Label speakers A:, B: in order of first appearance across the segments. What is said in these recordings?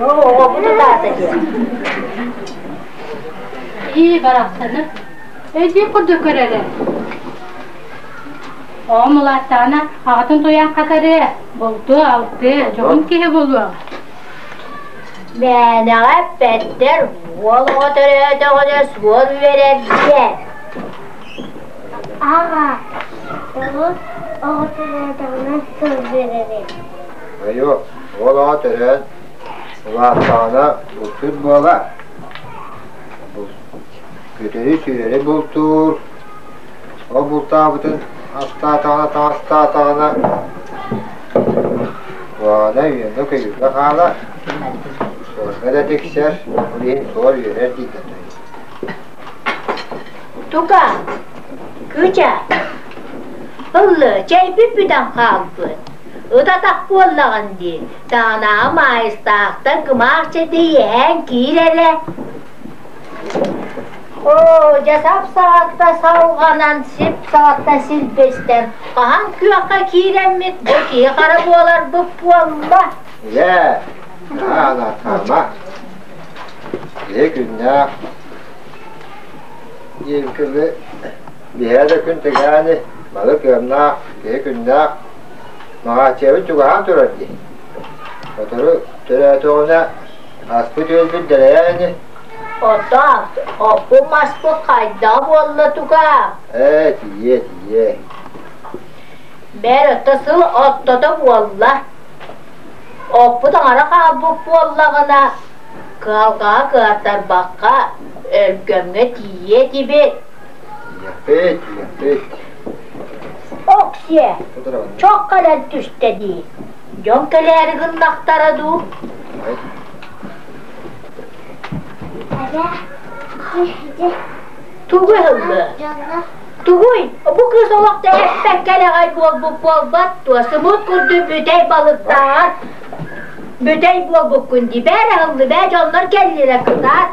A: Оҕобут ытаата диэн.
B: Ии барахсаны өйдүү курдук көрөрө. Оҕом улааттаҕына аҕатын туйаан хатарыа, бултуо, алтыа, дьоһун киһи буолуоҕа.
A: Мээнэҕэ эппэттэр, уол оҕо төрөөтөҕүнэ суор үөрэр диэн.
C: Аҕа, тоҕо оҕо төрөөтөҕүнэ суор үөрэрий?
D: Айо, уол оҕо төрөөн улааттаҕына бултуур буолар. Көтөрү-сүүрэри бултуур, ол бултаабытын астаатаҕына, таҥастаатаҕына куһаҕана үөҥҥэ-көйүүргэ хаалар, суорга да тиксэр, ол иһин суор үөрэр дииллэр.
A: Тука, Кыыча, ыллы, чэйбит бүтэн хаалбыт. Ыт атах буоллаҕын дии, таанааҕы Маайыстаахтан кымаах чэйдэ иһэн киир эрэ. Оо, дьэ сап-саҕатта салҕанан, сип-саҕатта силбэстэн, хаһан күөххэ киирэммит бу киһи хара буоларбыт буолла.
D: Ийээ, аана-таама, киһи күннээх диэн кылы биһээ да күн тыгаани, балык ыамнаах, киһи күннээх, Маҕааччыйабыт чугаһаан турар дии. Сотору төрөөтөҕүнэ аспыт үөлбүт дэлэйэ ини.
A: Ото, оппун маспыт хайдах буолла тука?
D: Ээ, тиийиэ, тиийиэ.
A: Бэр ото сыл оттото буолла. Оппут аҥара хаалбыт буоллаҕына, кыһалҕаҕа кыаттарбакка өлгөмҥө тиийиэ этибит.
D: Тиийиэхпит, тиийиэхпит.
A: Оксиэ, чох кэлэн түстэ дии. Дьон кэлээри гыннахтара дуу? Тугу ыһыллы? Тугуй? Бу кыыс олохто эппэккэ элэҕэй буолбут буолбат дуо? Сымыыт курдук бүтэй балыктааҕар бүтэй буолбуккун дии. Бээр ыһыллы, бээ дьоннор кэллилэр кытаат.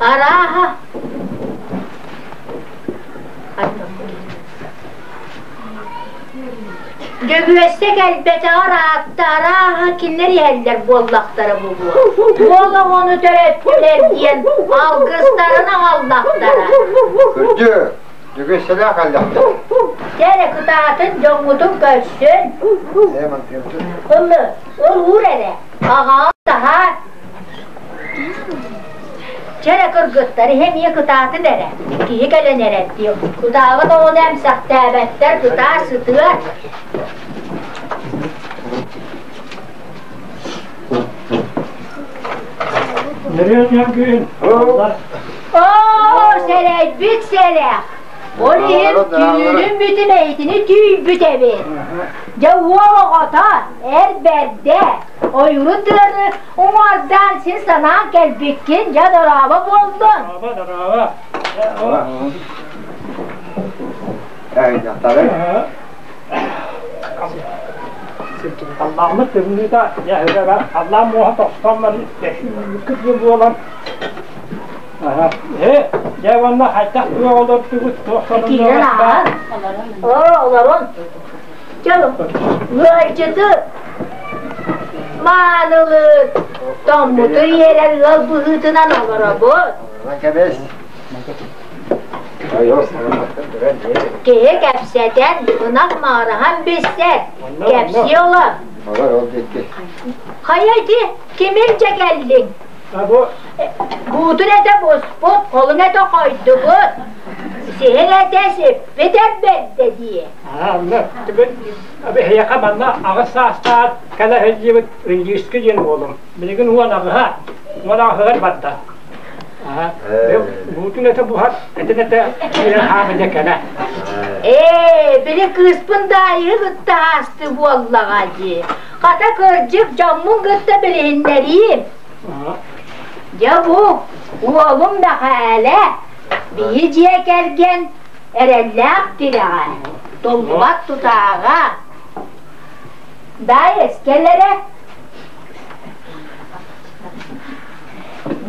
A: Арааһа Дьөгүөссэ кэлбэтэҕэр аатта арааһа кинилэр иһэллэр буоллахтара буолуо. Уол оҕону төрөттүлэр диэн алгыстарын аҕаллахтара.
D: Күрдьү, Дьөгүөссэлээх аллахтар.
A: Дьэ кытаатын дьоҥҥутун көрсүн. Ылы, ыл уур эрэ. Аҕаҕын таһаар. Чэ эрэ кыргыттар иһэ эмиэ кытаатын эрэ. Киһи кэлэн эрэр дии. Кутаабат оҕону эмсэхтээбэттэр, кытаа сытыа. Оо, сэрэйбит сэрэх! Ол иһин түүнүн бүтүн эйитини түүйбүт эбит. Дьэ уол оҕото, эр бэрдэ, ойууру тыаны уҥуордаан син санаан кэлбиккин, дьэ дорообо буоллун.
E: Дорообо, дорообо. Халлааммыт тымныыта дьэ халлаан муоһа тохтон баран кытыы буолан дьэ уонна хайдах туох олордугут туох
A: Киирэн ааһан. Оо, олорун. Чэ, ыалдьыты маанылыыр, тоҥмуту иэрэр ыал быһыытынан олоробут. Киһи кэпсэтэн, ынах маараһан билсэр, кэпсии олор. Хайа ити кимин дьэ кэллиҥ? Буутун этэ буспут, холун этэ хойдубут, сиһин этэ сиппит эрбэрдэ дии.
E: Эһиэхэ манна аҕыс саастаах кэлэ сылдьыбыт Индийский диэн уолум. Билигин 18-а, 18-ыгар барда. Буутун этэ буһар, этин этэ киирэн хаамыдьа кэлэ.
A: Ээ, били кыыспын даайыһы кытта аасты буоллаҕа дии. Хата кырдьык дьоммун кытта билиһиннэриим. Дьэ бу уолум Мэхээлэ биһи дьиэ кэргэн эрэллээх тирэҕэ, туллубат тутааҕа. Даайыс, кэл эрэ.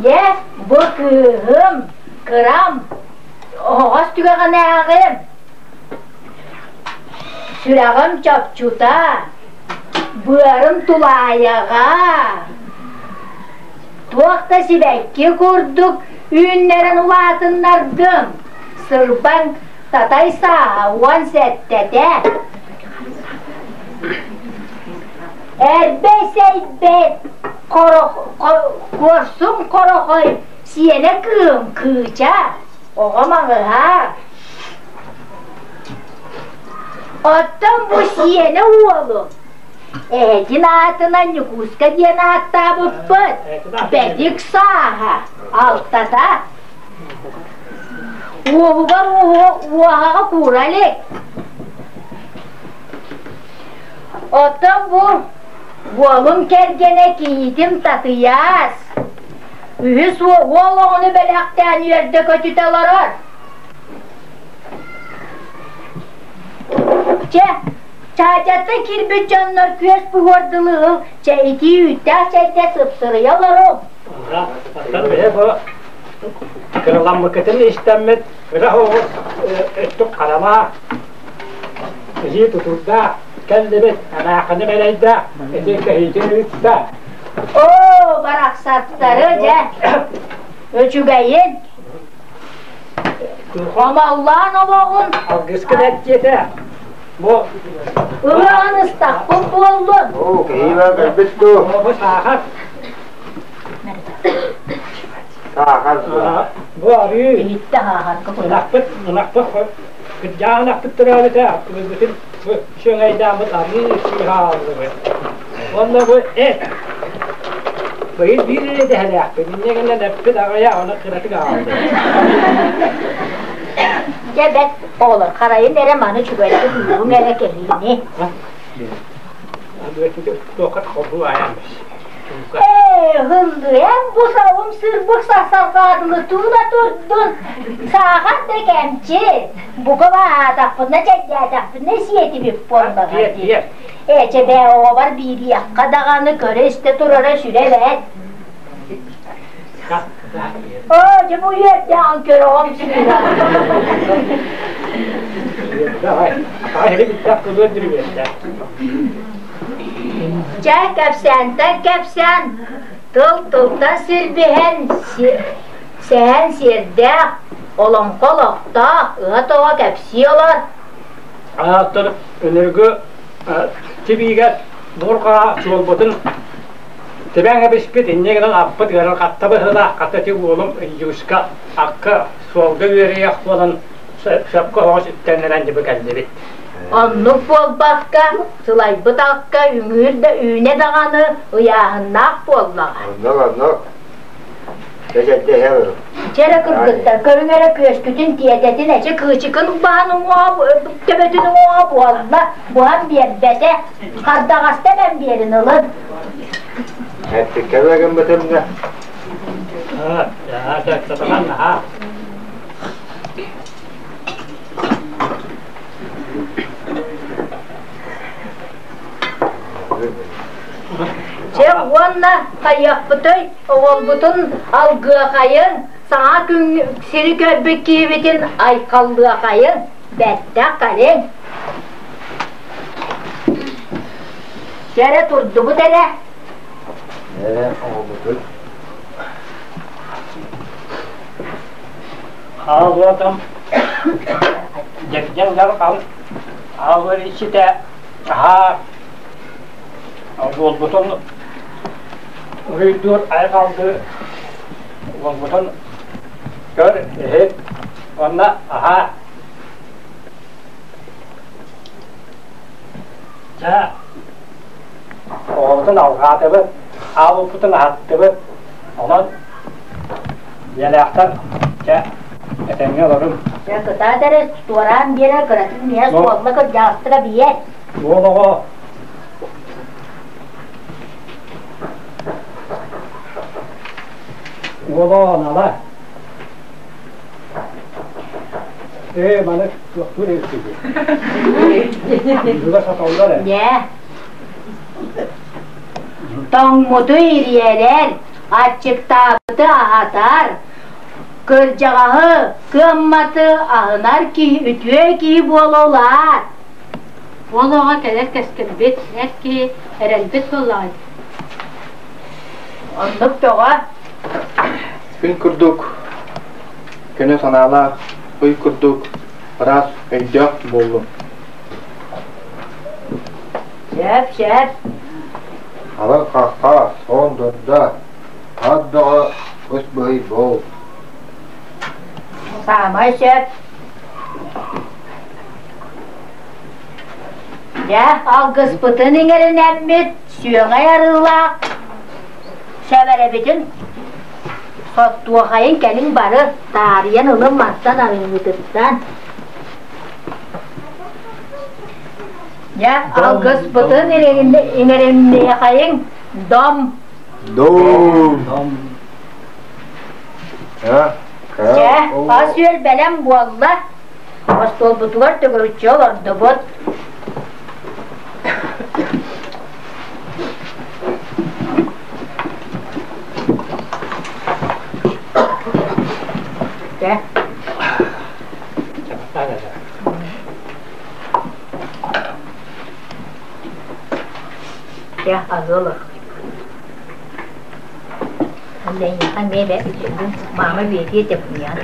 A: Дьэ, бу кыыһым. Кырам, оһоҕос түгэҕинээҕим, сүрэҕим чопчута, быарым тулаайаҕа, туох да сибэкки курдук үүннэрэн улаатыннардым, сырбаҥ татай сааһа 17-тэ. Эрбэ-сэрбэт куорсун хорохой сиэнэ кыым кыыча, оҕом аҕыһа. Оттон бу сиэнэ уолу эһэтин аатынан Ньукууска диэн ааттаабыппыт. Бэдик сааһа алтата. Уоһугар уоһаҕа куура илик. Оттон бу уолум кэргэнэ кийиитим Татыйаас. Үһүс уол оҕону бэлэхтээн үөрдэ көтүтэ олорор. Чэ, чаачаттан киирбит дьоннор күөс буһуордылы ыл, чэ итии үүттээх чэйдэ сыпсырыйа олоруҥ.
E: Оттон биһи бу кыраламмыккытын истэммит кыра оҕус өттүк харама илии тутурдаах кэллибит, эмээххини бэлэйдэ, ити кэһиитин ыытта.
A: Оо, барахсаттары дьэ, үчүгэйин. Хомоллоон олоҕун.
E: Алгыскын эт диэтэ. Бу
A: Ылаан ыстахпын буоллун.
D: Оо, киһи кэлбит дуу.
E: Бу саахар.
D: Саахар.
E: Бу арыы.
A: Иһиттэ саахарга
E: Ынахпыт, ынахпыт кырдьаан ынахпыт төрөөбүтэ, бүгүн бу сүөҥэйдааммыт арыы сыыһааллыбыт. Уонна бу эт. Быйыл биир эрэ дэһэлээхпит, инньэ гынан эппит аҕыйах, ону кыратык аҕаллыбыт.
A: Дьэ бэт оҕолор харайын эрэ маны үчүгэйдик уйуҥ эрэ кэһиини.
E: Туохха холбуу айааммыс.
A: Ээ, һыллыам бу савым сырбык сахсарҕаатылы тууна турдун. Саахан да кэмчи. Бука баатахпына чэйдээтэхпинэ сиэтибит буоллаҕа дии. Ээ, чэ бээ оҕобор биириэххэ даҕаны көрө-истэ турара сүрэ эбээт. Оо, дьэ бу үөрдэҕин көрөҕүм сыыһа. Чэ, кэпсээнтэн кэпсээн, тыл-тылтан силбиһэн, сэһэн сиэрдээх, олоҥхо олохтоох, ыһа-тоҕо кэпсии олор.
E: Ааттар өнөргө тибиигэр буурҕаҕа суолбутун Тэбэҥ эбиспит инньэ гынан аппыт ыарырҕатта быһыылаах, хата ити уолум Индюшка акка суолга үөрүйэх буолан сөпкө оҕус үктэннэрэн дьыбы кэллибит.
A: Оннук буолбакка, сылайбыт акка үҥүүр да үүнэ даҕаны ыйааһыннаах буоллаҕа.
D: Оннук, оннук.
A: Чэ эрэ кыргыттар, көрүҥ эрэ күөскүтүн тиэтэтин, эчи кыычыкын баһан уҥуоҕа, төбөтүн уҥуоҕа буолла, буһан биэрбэтэ. Хардаҕаста эбэн биэрин ылын.
D: Эппиккэ да гыммытым да.
A: Чэ уонна хайыахпытый, оҕолбутун алгыахайын, саҥа күн сири көрбүт киһибитин айхаллыахайын, бэттэх кэлиҥ. Чэ эрэ турдубут эрэ.
D: Эрэ оҕолбутун.
E: Хааллатым дьэгдьэҥ дьалхаан аалар иччитэ аһаа буолбутун уруйдуур айҕаллыы буолбутун көр иһит уонна аһаа Дьэ, оҕобутун алҕаатыбыт, аабыппытын аһаттыбыт, онон дьиэлээхтэр дьэ этэҥҥэ олоруҥ.
A: Дьэ, кытаат эрэ туораан биэрэр кыратын миэхэ суолла кырдьаҕастара биэр.
E: Уол оҕо уол оҕо анала Ээ, маны туохтуур эбиппит. Буга саталлар ээ.
A: Дьэ. Тоҥмуту ириэрэр, аччыктаабыты аһатар. Кырдьаҕаһы, кыамматы аһынар киһи үтүө киһи буола улаат.
B: Уол оҕо кэлэр кэскилбит, эр киһи эрэлбит буоллаҕай.
A: Оннук тоҕо?
F: Күн курдук көнө санаалаах, ый курдук ыраас өйдөөх буоллун.
A: Сөп, сөп.
D: Халыҥ хахха, суон дурда, ат бөҕө ус быһый буол.
A: Саамай сөп. Дьэ, алгыспытын иҥэринэммит сүөҕэй арыылаах сэбэрэбитин соттуохайын кэлин бары таарыйан ылын мантан арыҥҥытыттан. Дьэ, алгыспытын иҥэринниэхэйиҥ дом.
D: Дом.
A: Дьэ, ас-үөл бэлэм буолла. Остуолбутугар төгүрүччү олордубут. Дьэ. Дьэ, азылых. Лэйиэхэ эмиэ мама биэтиэ тэпниэн.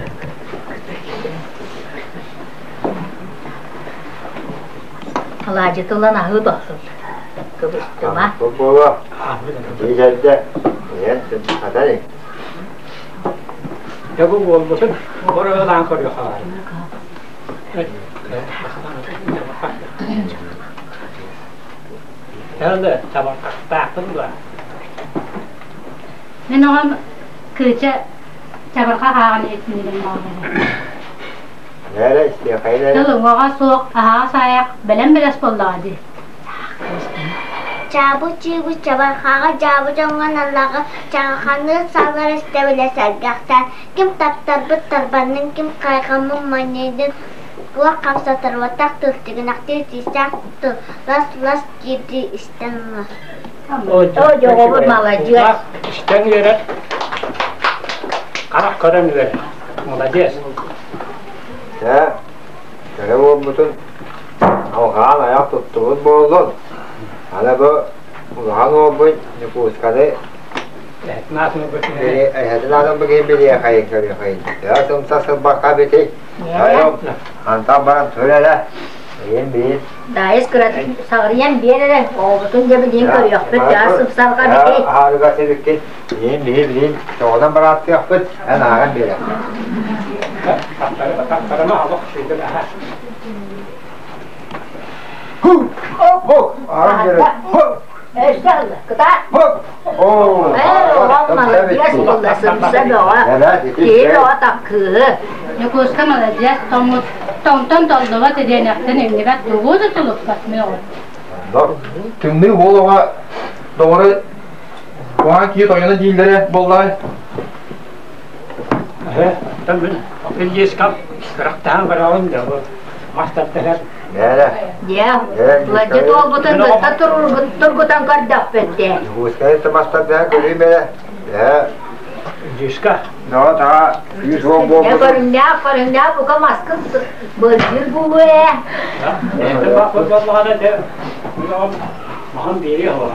A: Алаадьыты ылан аһыы тохсун. Кыбыстыма.
D: Буола. Иһэрдэ. Иһэн хатар.
E: Дьэ бу буолбутун оройолаан көрүөххэ баар. Тэлэ чабырҕахтаахпын дуо?
B: Мин оҕом кыыча чабырҕах ааҕан иһитиннирим баҕарар.
D: Нээрэ истиэхэйин
B: Тыл уҥуоҕа суох аһаҕас аайах бэлэм бэлэс буоллаҕа дии.
C: Чаабы чыыбы чабырҕаҕа дьаабы дьоҥҥо наллаҕы чаҕаханыы саллар истэбилэ сэргэхтэр ким таптарбыт тарбаннын ким хайҕаммын манньыйдын туох хамсатарбатах тыл тигинэхтии тиистээх тыл лас-лас диирдии истэн ылар
A: Оо, дьоҕобут маладьыас.
E: Истэн үөрэр, харах көрөн үөрэр. Молодец.
D: Дьэ, көрө буолбутун алҕаан айах туттубут буоллун. Аны бу улахан уолбут Ньукуусканы эһэтин аатын бу билиэхэйин көрүөхэйин. Төһө сымса сылбакка эбитий? Антан баран тур эрэ. Эйин биир.
A: Даайыс кыратык саҕырыйан биэр эрэ, оҕобутун дьэ билиин көрүөхпүт, дьаа сыпсарҕа бити.
D: Аһаарыга сибиккин, иин биһи билиин тоҕунан барааттыахпыт, эн ааҕан биэрэ.
E: Тахтарыма алох сыйдыр аха.
D: Ху! Ааҕан биэрэ. Ху!
A: Өссө ылла, кытаат. Ээ, оҕом маладьыас буолла, сымса бөҕө. Киһи бөҕө таккыыһы.
B: Ньукууска маладьыас, тоҥмут тоҥтон толлубат ириэнэхтэн иҥнибэт тугу да тулуппат мин оҕом.
F: Тымныы уол оҕо доҕоро куһаҕан киһи тойоно дииллэрэ буоллаҕай?
E: Оттон мин Ильискам кырахтаан бараҕын да мас тардыһар.
A: Дьэ, Ладья туолбутун кытта тургутан көрдөхпүт дии.
D: Ньукуускайы мас тардыһан көрүүм эрэ.
E: Ильиска.
D: Но таға күүс уон
A: Дьэ,
D: буолбутун.
A: көрүҥнээх, көрүҥнээх бука маскын былдьыыр буолуо ээ.
E: Буоллаҕына дьэ, маһын биэриэ оҕо.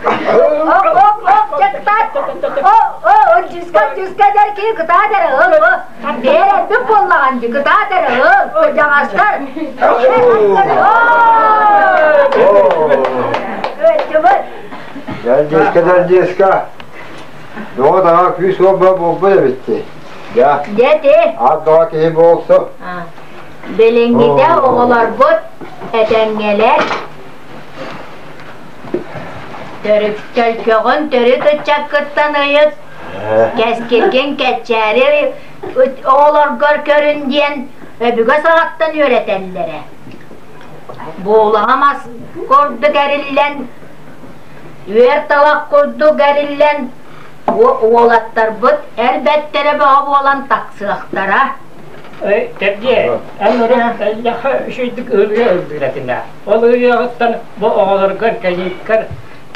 A: Оп, оп, оп, дьахтар! О, о, дьүскэ, дьүскэ дэр киһи кытаат эрэ ыл, Биэрэрбит буоллаҕын дии, кытаат эрэ ыл, кырдьаҕастар. Өттүбүт.
D: Дьэлдьиэскэ, дьэлдьиэскэ. Доҕо таҕа күүс уолба буолбут эбит дии. Дьэ.
A: Дьэ,
D: Ат доҕо киһи буолсу.
A: Билиҥҥитэ оҕолорбут этэҥҥэлэр Төлкөҕүн төрүт ыччаккыттан ыйыт, кэскилгин кэччээри оҕолоргор көрүн диэн өбүгэ саҕаттан үөрэтэллэрэ. Буулаҕа мас курдук эриллэн, үөр талах курдук эриллэн, уолаттарбыт эр бэттэрэ бөҕө буолан тахсыахтара.
E: Тэрдиэ, эн урут эллэхэ үчүгэйдик ырыа ыллыыр этиҥ. Ол ырыаҕыттан бу оҕолоргор, кэлииккэр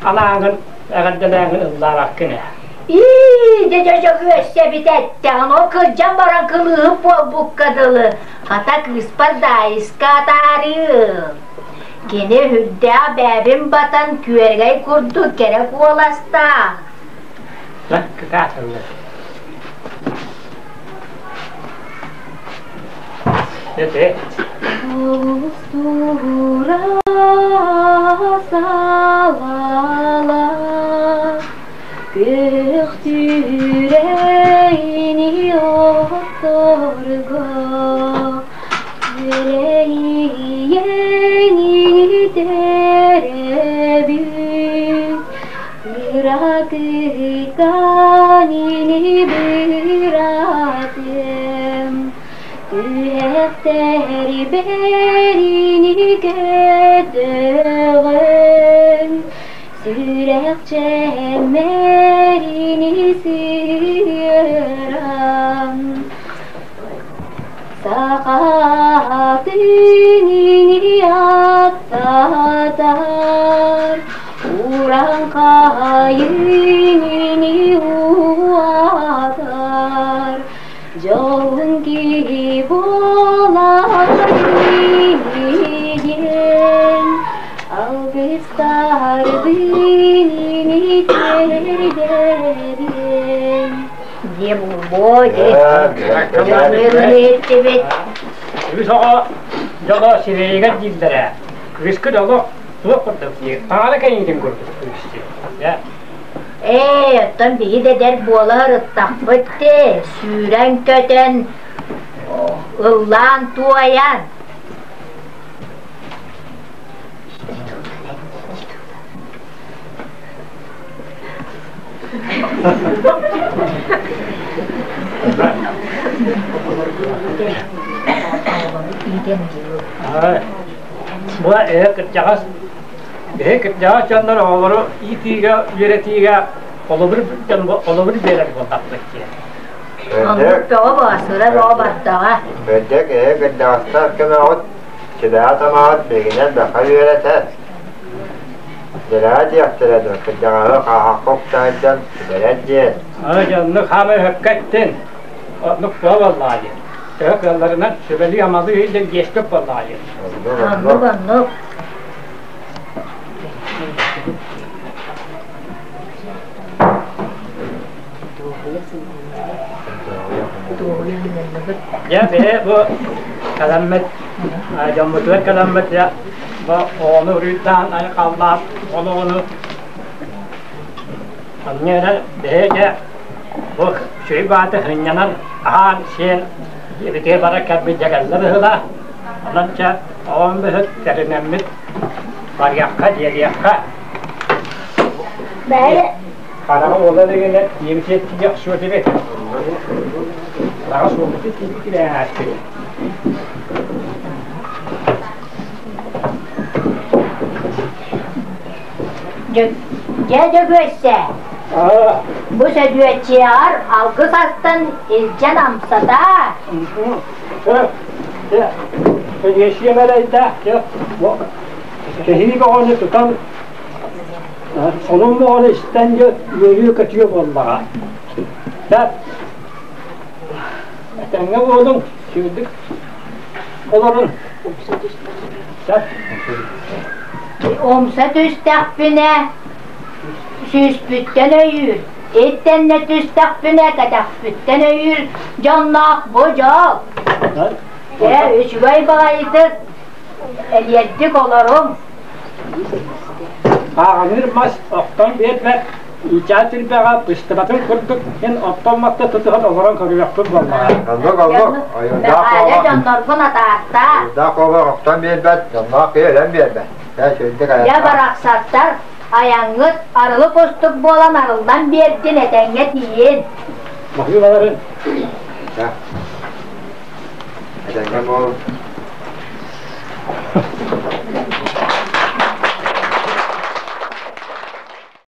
E: Анааҥын эҕэрдэлээҥин ыллаабаккын ээ.
A: Ии, дьэ дьөгүөссэ эбит эттэҕин, ол кырдьан баран кылыыһыт буолбукка дылы, хата кыыспар Даайыска атаарыым. Кини үрдээх бээбин батан күөрэгэй курдук кэрэ куоластаах.
E: Кытаатыллар. Ете.
B: Устура салала күөх түүрэйни отторго Үрэйиэни тэрэбит Ыратыытанини быратым Түһэхтэр бэрини көтөҕөн Сүрэх чэмэрини сыыран Сахатын аттатар Уран-хаайын уатар Дьолун киһи буолар диэн Алгыстарбын тиэрдэбин
A: Дьэ буолуо дии. Иһиттибит.
E: Үс оҕо дьоло сирэйигэр дииллэрэ. Кыыскыт олох туох курдук дии. Таҥара кэйиитин курдук кыыс дии.
A: Ээ, оттон биһи да эдэр буола ырыттахпыт дии. Сүүрэн-көтөн, ыллаан-туойан.
E: Бу эһэ кырдьаҕас эһэ кырдьаҕас дьоннор оҕолору иитиигэ, үөрэтиигэ холобур дьон холобур биэрэр буоллахпыт диэн.
A: Оннук бөҕө боосура бөҕө бардаҕа.
D: Бэрдик эһэ кырдьаҕастар көмөҕүт, сүбэҕэ-тамаҕыт билигинэн бэхэ үөрэтэр. Дэлэҕэ диэхтэрэ дуо, кырдьаҕаһы хааһахха уктаайдан сүбэлэр диэн.
E: Аны дьоннук хаамай өһөккө эттин, оннук туох буоллаҕа диэн. Төһө кыалларынан сүбэлии-амалыы диэн диэспит буоллаҕа диэн.
A: Оннук, оннук.
E: Дьэ, бэйэ бу кэлэммит, дьоммутугар кэлэммит дьэ, бу оҕону уруйдаан айхаллаан олоҕуну онно эрэ бэйэ дьэ бу үчүгэй бааты сынньанан аһаан-сиэн дьиэбитигэр бара кэлбит дьэ кэллэ быһыылаах. Онон дьэ оҕом быһыт тэринэммит барыахха, дьиэлиэххэ.
C: Бэйэ
E: Хараҕа уола илигинэ тиийбит тиийэ охсуо этибит. Хараҕа суолбутун тиийбит ааспыт.
A: Дьэ Дьөгүөссэ, бу Сөдүөччүйэҕэр алгыс астан илдьэн амсатаа.
E: Сөдүөччүйэм эрэйдээх, кэһии бөҕөнү тутан Сонун оҕону истэн дьэ үөрүү-көтүү буоллаҕа. Дьэ, этэҥҥэ буолуҥ, сүүрдүк олорун.
A: Умса түстэхпинэ, сүүспүттэн өйүүр, иттэннэ түстэхпинэ, кэтэхпиттэн өйүүр дьонноох бу дьол. Дьэ, үчүгэй баҕайытык, элиэрдик олоруҥ.
E: Ааҕыныыр мас охтон биэрбэт, иичээн түрбэҕэ быстыбатын курдук мин оттон матта тутуһан олорон көрүөхпүт буоллаҕа.
D: Оннук, оннук. Ойуурдаах
A: Мэхээлэ дьоннорбун атаахтаа.
D: Ойуурдаах куобах охтон биэрбэт, дьонноох киһи өлөн биэрбэт. Дьэ, үчүгэйдик
A: Дьэ
D: айаннаа.
A: барахсаттар, айаҥҥыт арылы кустук буолан арыллан биэрдин этэҥҥэ тиийин.
E: Баһыыбаларын.
D: Дьэ, этэҥҥэ буолун.